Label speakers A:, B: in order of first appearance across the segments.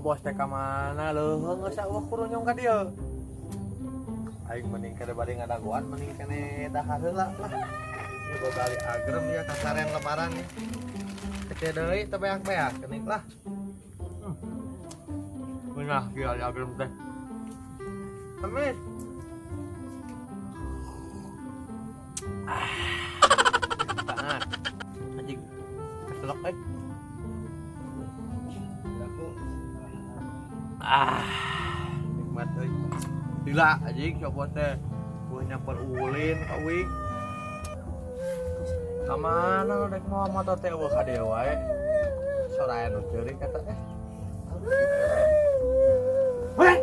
A: Bos teh ka mana leuheung geus eueuh kurunyung ka dieu. Aing mending kene bade ngadagoan mending kene dahar heula lah. Ieu bali agrem ya kasaren lebaran nih. Kece deui teu beak-beak geuning lah. Nah, gila agrem teh. Amis. Ah. Anjing. Keselak euy. Ah. Nikmat euy. Gila anjing coba teh. Gua nyamper ulin ka uing. Ka mana rek mawa motor teh eueuh ka dieu wae. Sorayan nu ceurik eta eh. Weh.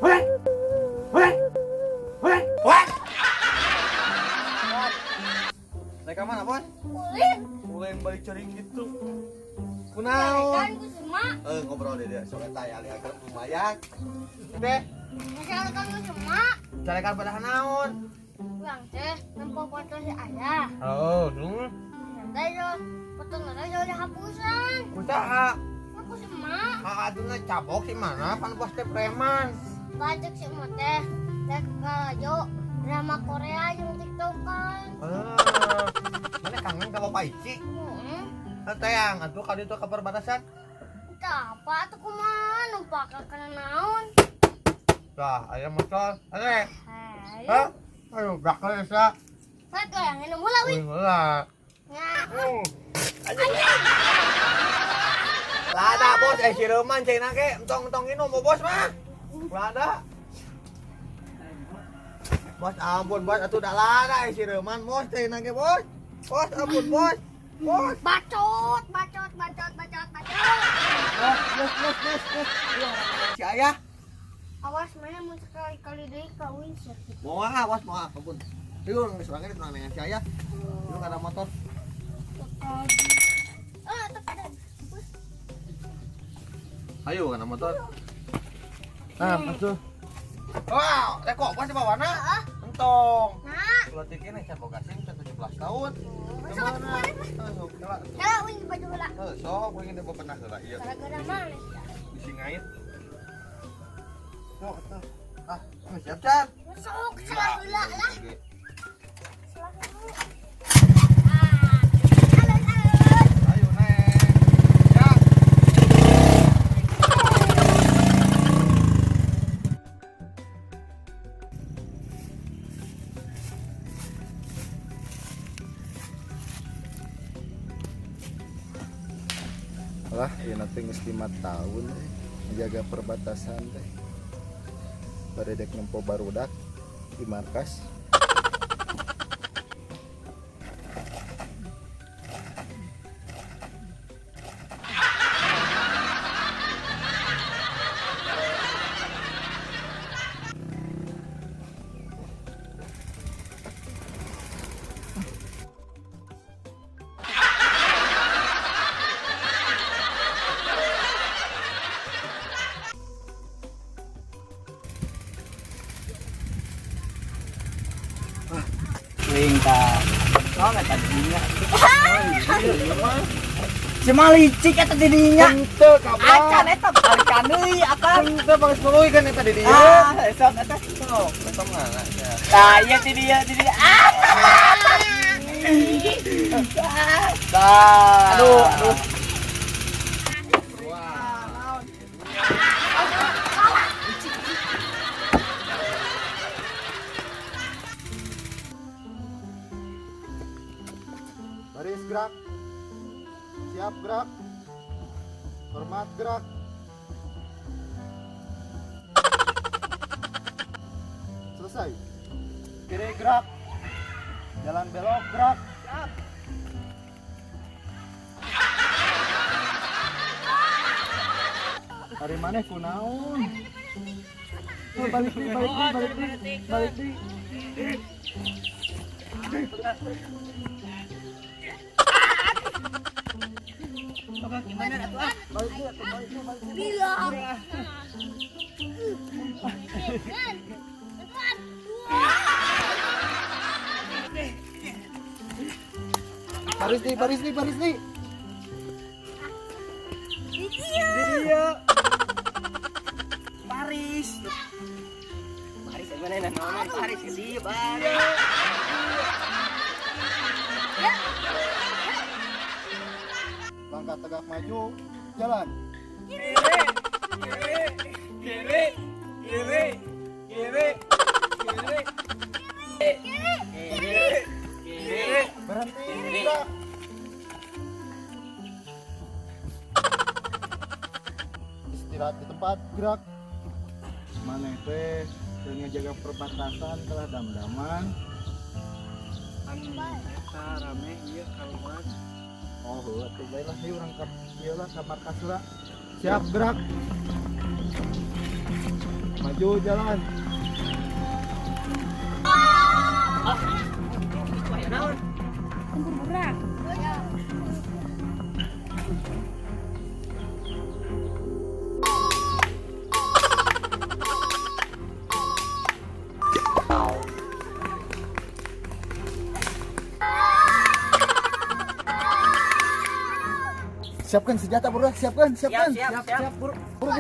A: Weh. Weh. Weh. Weh. Naik ka mana, Bos?
B: Ulin.
A: Ulin balik ceurik gitu. Kunaon?
B: Kan ku semua.
A: Eh, ngobrol deh dia. Sok eta ya lihat lumayan. Teh,
B: Masyarakat ku semua.
A: carekan pada naon?
B: Urang teh nempo foto si ayah.
A: Oh,
B: Santai yo. Foto nara yo dihapusan.
A: Kusaha?
B: Aku semua.
A: Ah, atuh cabok si mana pan bos teh preman.
B: Bajak si emak teh. Rek yo drama Korea yang TikTokan.
A: Ah, mana kangen ka Bapak Ici?
B: Heeh.
A: Teh atuh ka ditu ka perbatasan.
B: Tah apa atuh kumaha numpak kana naon?
A: Tah, aya motor. Ane.
B: Hayu.
A: Hah? Ayo, bakal sa.
B: Satu yang ini mula wi.
A: Uing heula.
B: Nah.
A: Lada bos, eh si Roman cenah ge entong-entong minum bos mah. Lada. Bos ampun bos atuh dah lada eh si Roman bos cenah ge bos. Bos ampun bos. Bos.
B: Bacot, bacot, bacot, bacot, bacot.
A: Bos, bos, bos, bos, bos. Si ayah.
B: Awas mana mau sekali-kali deui ka uing sakit.
A: Moal awas moal ampun. Ieu geus urang ge tenang dengan si ayah. Ieu kada motor.
B: Ah, tak ada.
A: Ayo kana motor. Nah, masuk. Wow, rek kok bos di bawana?
B: Heeh.
A: Entong.
B: Nah,
A: Kalau tikin can boga SIM can 17 tahun.
B: Masuk atuh kemana?
A: Masuk heula.
B: Kalau uing baju heula.
A: Heuh, sok uing teh bebenah heula ieu.
B: Gara-gara mana?
A: Bisi ngait. Sok atuh. Ah, geus siap can.
B: Masuk salah heula lah. Salah heula. Ah, alus alus.
A: Ayo neng. Ya.
C: Lah, ya nanti geus 5 tahun menjaga perbatasan teh. Bade dek nempo barudak di markas.
D: Wing ka. Oh, eta dinya. Si malicik eta di dinya.
A: Henteu kabar.
D: Acan eta balikan deui akang.
A: Henteu bangis meluy kan eta di dieu.
D: Ah, sok eta.
A: Sok, eta mana ya.
D: Tah, ieu di dieu, di dieu. Ah.
A: Tah.
D: Aduh, aduh.
A: Wah.
C: Baris gerak. Siap gerak. Hormat gerak. Selesai. Kiri gerak. Jalan belok gerak.
D: Siap.
C: Hari mana kunaon? Oh, balik nih, balik nih, balik nih, balik nih.
D: Gimana atuh ah?
C: Balik nih, atuh, balik nih, balik nih.
B: Bilang.
C: Baris nih, baris nih, baris nih.
B: Di dieu.
D: Di dieu. Paris. Paris mana naon Paris ke dieu, Bang.
C: Langkah tegak maju, jalan.
D: Kiri, kiri, kiri, kiri, kiri, kiri, kiri, kiri.
C: Berhenti, gerak. Istirahat di tempat, gerak. Mana teh dan ngejaga perbatasan telah dam-daman.
D: Eta rame ieu kaluar.
C: Oh, heuh atuh bae lah ieu urang ka ieu lah ka markas lah. Siap, gerak. Maju jalan.
E: Tempur gerak.
C: Siapkan senjata, bro. Siapkan, siapkan.
D: Siap, siap, siap.
C: Buru, buru.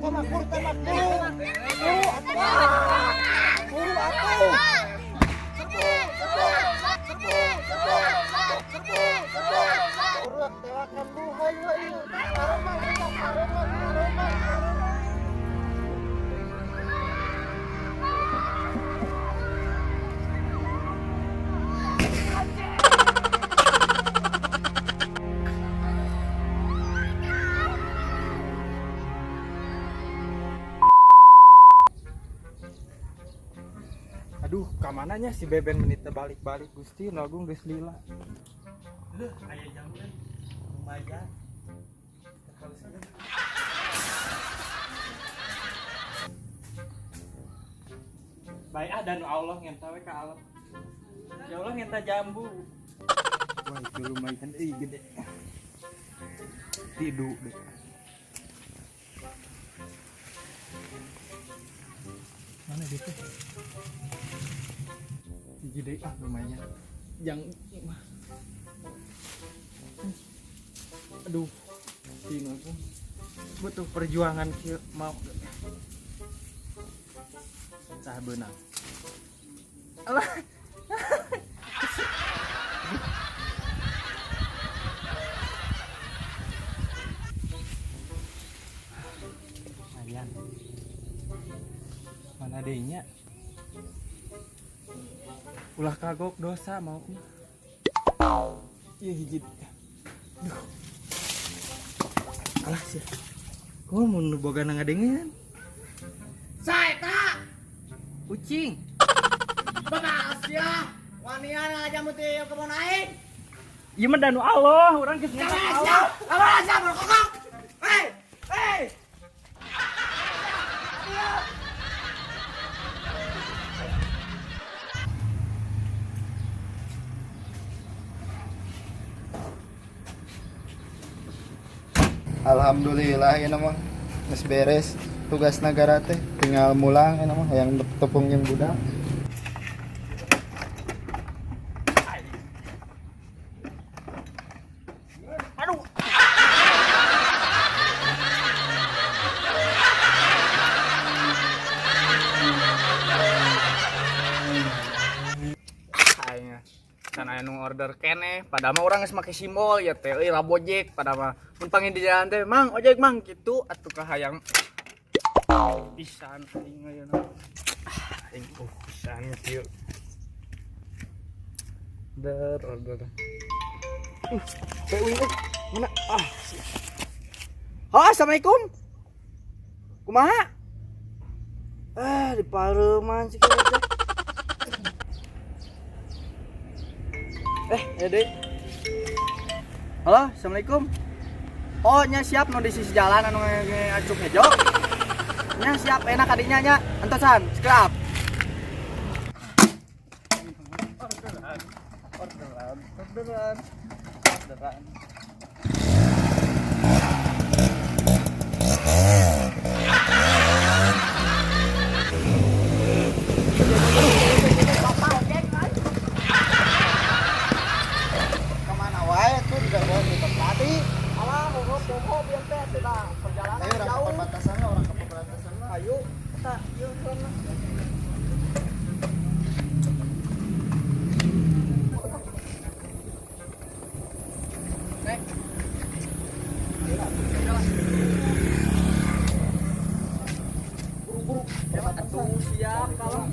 C: Tembak, buru, tembak, buru. Buru, atuh. Buru, atuh. Serbu, serbu, serbu, serbu, serbu. Buru, tewakan, bu. Hayu, hayu. Aroma, aroma, aroma, aroma.
F: Aduh, kamananya si Beben menit balik-balik Gusti nu Agung geus lila.
D: Heuh, aya jam euy. Lumayan.
F: Baik ah dan Allah ngenta we ka Allah. Ya Allah ngenta jambu. Wah, itu lumayan euy gede. Tidur deh. Mana dia tuh? Hiji deui ah lumayan. Yang mah. Aduh, tino tuh. Butuh perjuangan kieu mau. Cah beunang. Alah. Lumayan. Mana deui nya? Ulah kagok dosa mau. Iya hiji. Duh. Alah sih. Kok mun nu boga ngadengeun?
D: Saeta,
F: Ucing.
D: babas ya. Wanian aja mun teu kebon aing.
F: Ieu mah danu Allah, urang geus
D: Kalah
F: ngomong
D: sia,
F: Allah.
D: kalah sia berkokok. Hei, hei.
C: Alhamdulillah ini mah geus beres tugas negara teh, tinggal mulang ini mah yang tepung jeung budak.
F: Aing can aya nu order keneh, padahal mah urang geus make simbol ya teh euy labojek, padahal mah mun panggil di jalan teh mang ojek mang kitu atuh kahayang pisan aing ayeuna. Ah, aing pisan kieu. Order order. PW euy, mana? Ah. Halo, assalamualaikum. Kumaha? Ah, di pareuman sih kieu teh. Ya deh. Halo, assalamualaikum. Oh, nya siap nu di sisi jalan anu ngacuk hejo. Nya siap enak adinya nya. Entosan, sekerap. Orderan, orderan, orderan, orderan. atuh dah perjalanan
C: Ayo orang ke
F: jauh.
C: perbatasan lah, orang ke perbatasan lah.
F: Ayo, eta ieu helmna. Nek. Buru-buru. Atuh siap kalau.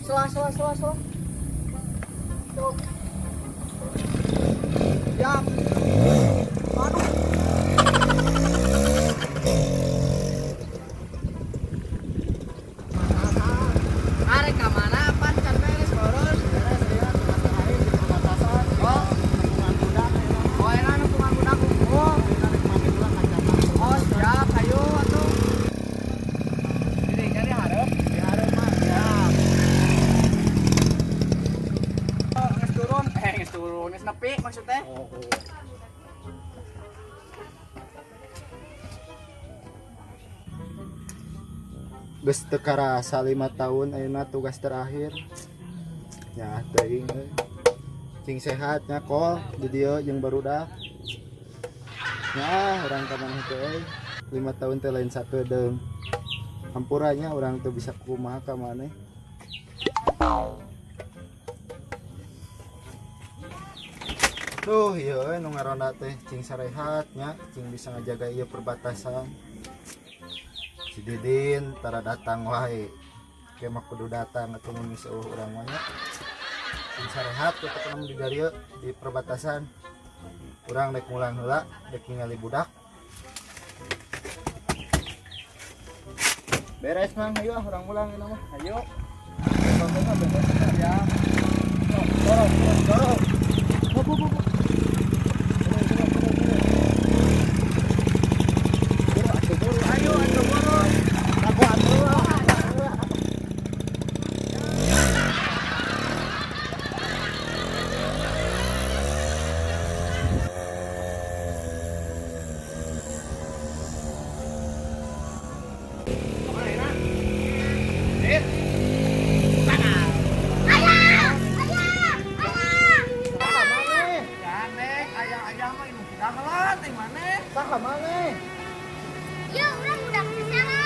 F: Selah selah selah selah. Tuh. Siap. Aduh. Arek ka mana pan can beres boros.
C: Beres ya, tugas terakhir di perbatasan.
F: Oh.
C: Lingkungan budak ya.
F: Oh, enak nungkungan budak unggul.
C: Ayeuna rek mandi heula kacana.
F: Oh, siap, ayo atuh. Ini kan dihareup,
C: Dihareup mah.
F: Siap. Oh, geus turun, geus turun, geus nepi maksudnya.
C: Oh, oh. Geus teu karasa 5 tahun ayeuna tugas terakhir. Ya teuing euy. Cing sehat nya kol di dieu jeung barudak. Ya urang ka maneh teh euy. 5 tahun teh lain sakedeung. Hampura nya urang teu bisa kumaha ka maneh. Duh, ieu euy nu ngaronda teh cing sarehat nya, cing bisa ngajaga ieu perbatasan. Si Didin tara datang wae. Ke mah kudu datang atuh mun geus eueuh urang mah nya. Cing sarehat tetep mun di dieu di perbatasan. Urang rek mulang heula, rek ningali budak. Beres mang, ayo ah urang mulang ieu mah.
F: Ayo.
C: Beres.
F: Siap.
C: Dorong, dorong, dorong. Bu, bu, bu, bu. Buru, atuh, buru.
F: Ayo atuh buru.
C: Aku atuh.
B: Ayah! Ayah! Ayah!
C: Saha maneh?
F: Ya, Nek, ayah-ayah mah inung dagelan teh maneh.
C: Saha maneh?
B: Ya, urang udah kesana.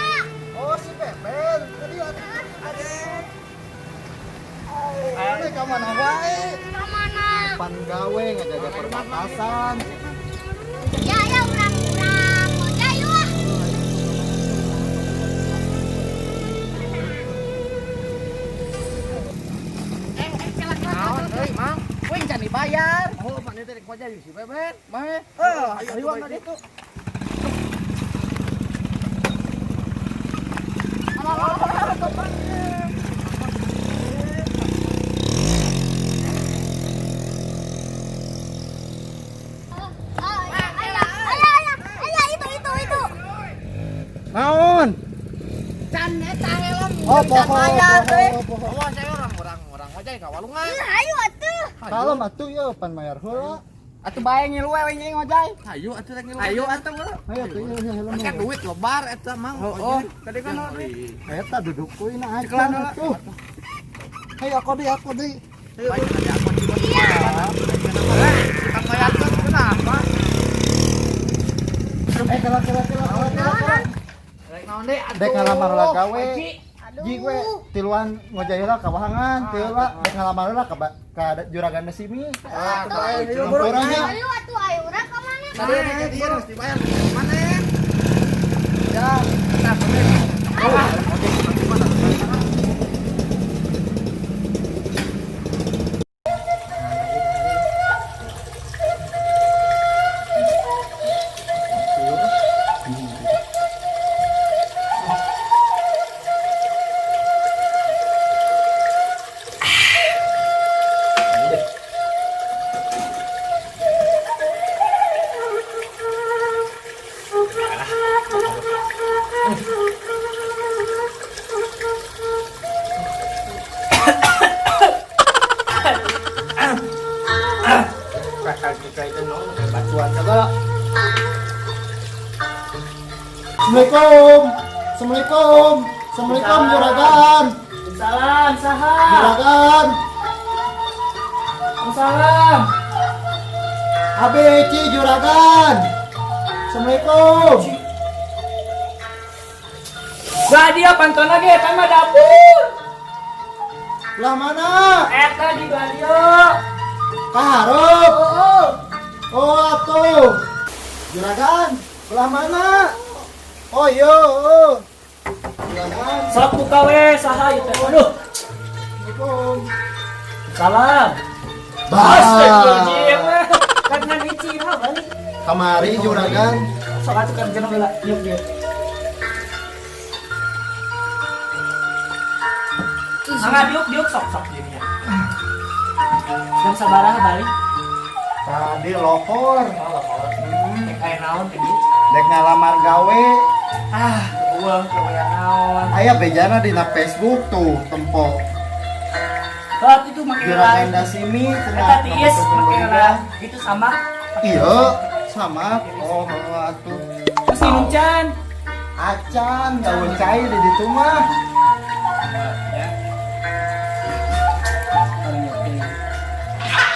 C: Oh, si Pepen. Tadi atuh.
F: Adek.
C: Maneh ka mana wae?
B: Ka mana?
C: Pan gawe ngajaga perbatasan.
B: Ya, ya, urang urang. Ngojay yuk ah.
F: Naon euy, Mang? Kuing can dibayar.
A: Oh, maneh teh rek ngojay si Pepen.
F: Mah,
A: ayo,
F: ayo
A: atuh,
F: ka ditu.
B: Oh, ayah, ayah, ayah, ayah, itu, itu, itu.
C: Naon?
F: Can eta helm
C: Oh,
F: can
C: poho,
F: bayar teh.
C: poho, poho.
A: Oh, saya orang orang ngojay ka walungan.
B: Ih, ayo atuh.
C: Kalem atuh ieu pan mayar heula.
F: Atuh bae ngilu we we ngojay.
A: Ayo atuh rek ngilu.
F: Ayo atuh bro.
C: Ayo atuh ieu helm.
A: Kan duit lebar eta Mang.
F: Oh, oh. Tadi kan
C: Eta duduk kuy na
F: Cekelan
C: acan
F: heula.
C: atuh. Ayo aku deui, aku deui.
A: Baik ada apa sih?
B: Iya.
A: Kita bayarkeun kenapa?
C: Eh, kela kela kela kela kela. kela.
F: Rek naon deui atuh.
C: Dek ngalamar heula gawe.
F: Haji.
B: Aduh.
C: Ji we tiluan ngojay heula ka wahangan, tilu heula dek ngalamar heula ka ka juragan simi.
F: Ah,
B: Atuh,
F: bae ngilu bro.
C: Hampuranya.
B: Ayo atuh, ayo urang ka mana?
F: Tadi
A: Mana dia harus dibayar mana?
F: Ya, nah,
C: Bantuan segala. Assalamualaikum. Assalamualaikum. Assalamualaikum juragan.
D: Salam saha.
C: Juragan.
D: Salam.
C: ABC juragan. Assalamualaikum.
G: Bah dia pantun lagi eta mah dapur.
C: Lah mana?
G: Eta di dia.
C: Kaharep. Oh, atuh. Juragan, belah mana? Oh, iya, oh. Juragan.
G: Sok buka we saha ieu teh. Aduh.
C: Assalamualaikum.
G: Salam.
C: Bah.
G: Astagfirullahaladzim. Karena licin ha balik.
C: Kamari juragan.
G: Sok atuh kan jeneng heula yuk dia. Mangga diuk diuk sok sok dieu nya. Jam sabaraha balik?
C: Tadi lohor.
G: Rek aya naon teh dieu?
C: Dek ngalamar gawe.
G: Ah, eueuh gawean naon.
C: Aya bejana dina Facebook tuh tempo.
G: Saat itu make
C: Juragan Dasimi
G: Eta tiis make itu sama.
C: Iya, sama. Oh, atuh.
G: Terus minum can.
C: Acan, daun cai di ditu mah.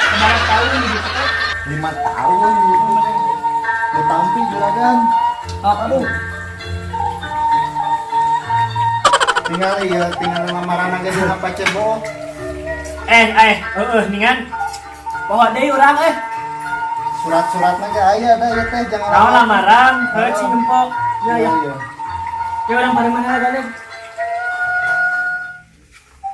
G: Kemarin tahun di ditu teh.
C: 5 tahun gitu. Ditampi juragan.
G: Aduh.
C: Tinggal iya, tinggal lamaran aja dina pacebook.
G: Heeh ningan. Poho deui urang eh.
C: Surat-suratna ge aya da ieu teh jangan
G: Naon lamaran, heuh cing gempok. Ya ya.
C: Iya.
G: Ya urang pada mana lagi?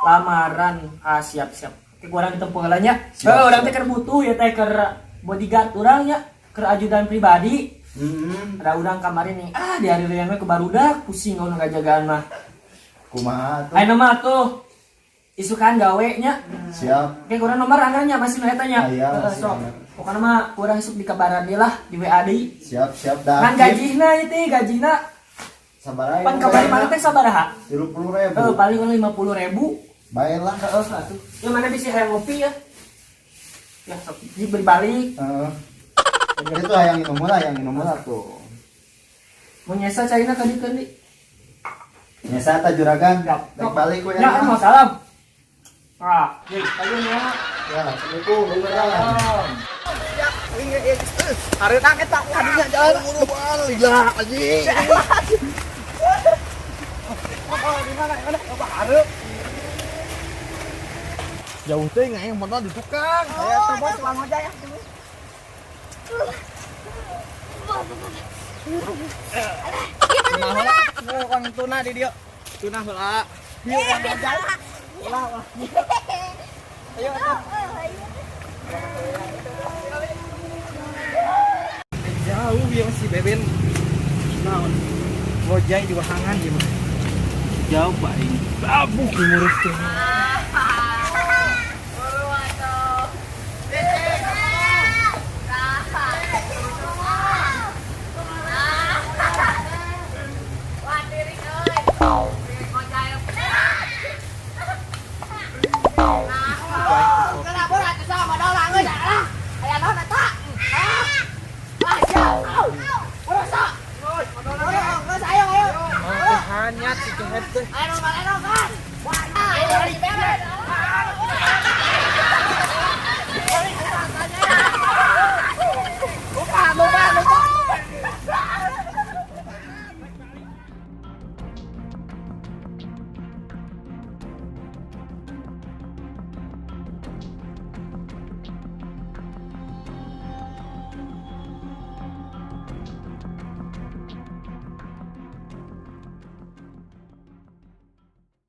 G: Lamaran, ah siap-siap. Oke, urang ditempuh heula nya. Heuh, urang teh keur butuh ya teh keur bodyguard urang nya, keur ajudan pribadi. Ada urang kamari nih. Ah, di hari raya mah ke barudak pusing kalau ngajagaan mah.
C: Kumaha tuh?
G: Ayeuna mah tuh isukan gawe nya.
C: Siap.
G: Oke, kurang nomor anggarnya masih nu eta nya.
C: Aya,
G: Heeh,
C: masih
G: sok.
C: aya.
G: Pokoknya mah kurang isuk dikabaran deui lah di WA deui.
C: Siap, siap dah.
G: Ngan gajihna ieu teh gajihna
C: Sabaraha?
G: pan kamari mana teh sabaraha?
C: 30.000.
G: Heeh, paling 50.000.
C: Bae lah.
G: Heeh, atuh. Ya mana bisa hayang ngopi ya? Ya sok diberi balik.
C: Heeh. Itu hayang minum heula, hayang minum heula tuh.
G: Mau nyesa caina ka dieu di.
C: Nyesa ta juragan. Dek balik we.
G: Ya, mau salam. Ah, deui, ayo nya.
C: Ya, Assalamualaikum juragan.
F: Hareutang eta kadinya jalan.
C: Gila anjing.
F: Oh, di mana? Mana? Coba hareup.
A: Jauh teh aing modal di tukang.
F: Aya tuh bos tukang ojek ya.
D: Tuna heula. Ukang tuna di dieu. Tuna heula. Dieu ukang ojek. Ulah ulah. Ayo atuh. Jauh ya si Beben. Naon? Ngojai di wahangan ieu mah. Jauh baing. Babuk ngurus teh. Hanyat si kehet teh.